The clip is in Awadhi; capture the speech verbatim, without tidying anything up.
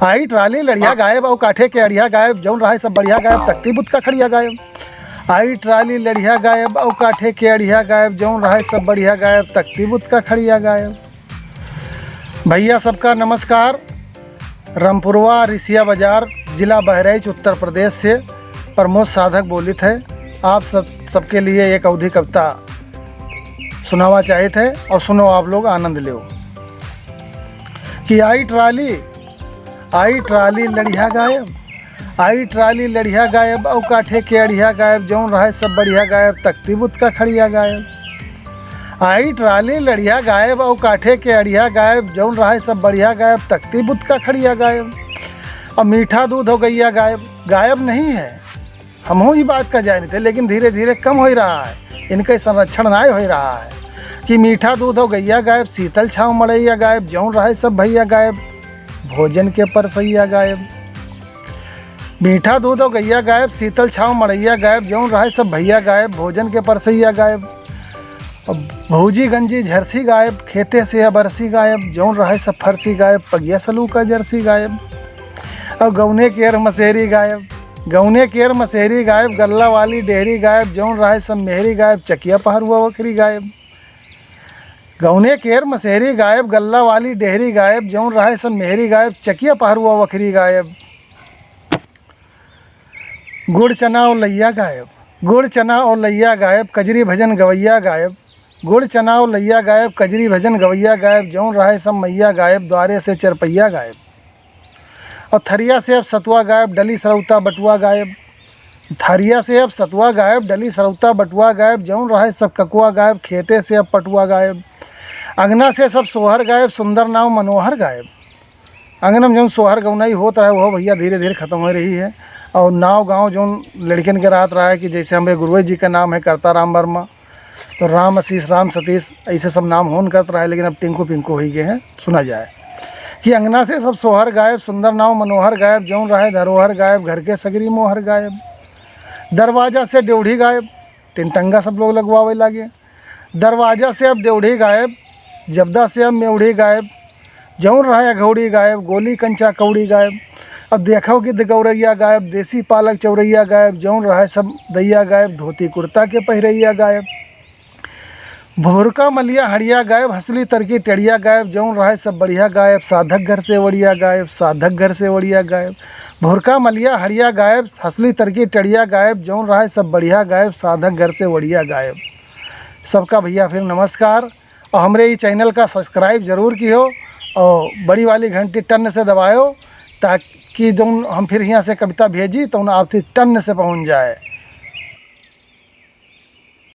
आई ट्राली लड़िया गायब, अउ काठे के अड़िया गायब, जौन रहे सब बढ़िया गायब, तख्ती बुत का खड़िया गायब। आई ट्राली लड़िया गायब, अउ काठे के अड़िया गायब, जौन रहे सब बढ़िया गायब, तख्ती बुत का खड़िया गायब। भइया सबका नमस्कार। रामपुरवा रिसिया बाजार, जिला बहराइच, उत्तर प्रदेश से प्रमोद साधक बोलित है। आप सब, सबके लिए एक अवधी कविता सुनावा चाहित है अउ सुनो आप लोग, आनंद लेव। कि आई ट्राली, आई ट्राली लड़िया गायब, आई ट्राली लड़िया गायब, अउ काठे के अड़िया गायब, जौन रहे सब बढ़िया गायब, तख्ती बुत का खड़िया गायब। आई ट्राली लड़िया गायब, अउ काठे के अड़िया गायब, जौन रहे सब बढ़िया गायब, तख्ती बुत का खड़िया गायब। अब मीठा दूध हो गइया गायब, गायब नहीं है, हमहूँ ई बात का जानित है, लेकिन धीरे धीरे कम होइ रहा है, इनके संरक्षण नाय होइ रहा है। कि मीठा दूध हो गइया गायब, शीतल छाँव मड़इया गायब, जौन रहे सब भइया गायब, भोजन के परसइया गायब। मीठा दूध हो गइया गायब, शीतल छाँव मड़इया गायब, जौन रहे सब भइया गायब, भोजन के परसइया गायब। अब भौजी गंजी झरसी गायब, खेते से अब अरसी गायब, जौन रहे सब फरसी गायब, पगिया सलू का जरसी गायब। अब गौने केर मसेरी गायब, गौने केर मसेरी गायब, गल्ला वाली डेहरी गायब, जौन रहे सब मेहरी गायब, चकिया पहरुआ वखरी गायब। गौने केर मसेरी गायब, गल्ला वाली डेहरी गायब, जौन रहे सब मेहरी गायब, चकिया पहरुआ वखरी गायब। गुड़ चना और लइया गायब, गुड़ चना और लइया गायब, कजरी भजन गवैया गायब। गुड़ चना और लइया गायब, कजरी भजन गवैया गायब, जौन रहे सब मइया गायब, द्वारे से चरपैया गायब। और थरिया से अब सतुआ गायब, डली सरौता बटुआ गायब। थरिया से अब सतुआ गायब, डली सरौता बटुआ गायब, जौन रहे सब ककुआ गायब, खेते से अब पटुआ गायब। अंगना से सब सोहर गायब, सुंदर नाव मनोहर गायब। अंगना में जौन सोहर गौनाई होत रहे, वो भइया धीरे धीरे खतम होइ रही है। और नाव गाँव जौन लड़िकन के रहत रहे कि जैसे हमरे गुरुए जी का नाम है करता राम वर्मा, तो राम आशीष, राम सतीश, ऐसे सब नाम होन करत रहे, लेकिन अब टिंकू पिंकू होइ गए हैं। सुना जाए कि अंगना से सब सोहर गायब, सुंदर नाव मनोहर गायब, जौन रहे धरोहर गायब, घर के सगरी मोहर गायब। दरवाजा से ड्योढ़ी गायब, तीन टंगा सब लोग लगवावे लागे। दरवाजा से अब ड्योढ़ी गायब, जबदा से अब मेवढ़ी गायब, जौन रहे अघौड़ी गायब, गोली कंचा कौड़ी गायब। अब देखो गिद्ध गौरैया गायब, देसी पालक चौरैया गायब, जौन रहे सब दैया गायब, धोती कुर्ता के पहिरैया गायब। भुरका मलिया हड़िया गायब, हंसुली तरकी टेड़िया गायब, जौन रहे सब बढ़िया गायब, साधक घर से वड़िया गायब, साधक घर से वड़िया गायब। भुरका मलिया हड़िया गायब, हंसुली तरकी टेड़िया गायब, जौन रहे सब बढ़िया गायब, साधक घर से वड़िया गायब। सबका भइया फिर नमस्कार। और हमरे ई चैनल का सब्सक्राइब जरूर किहो और बड़ी वाली घंटी टन से दबायो, ताकि जौन हम फिर हियाँ से कविता भेजी, तौन आप तक टन से पहुँच जाए।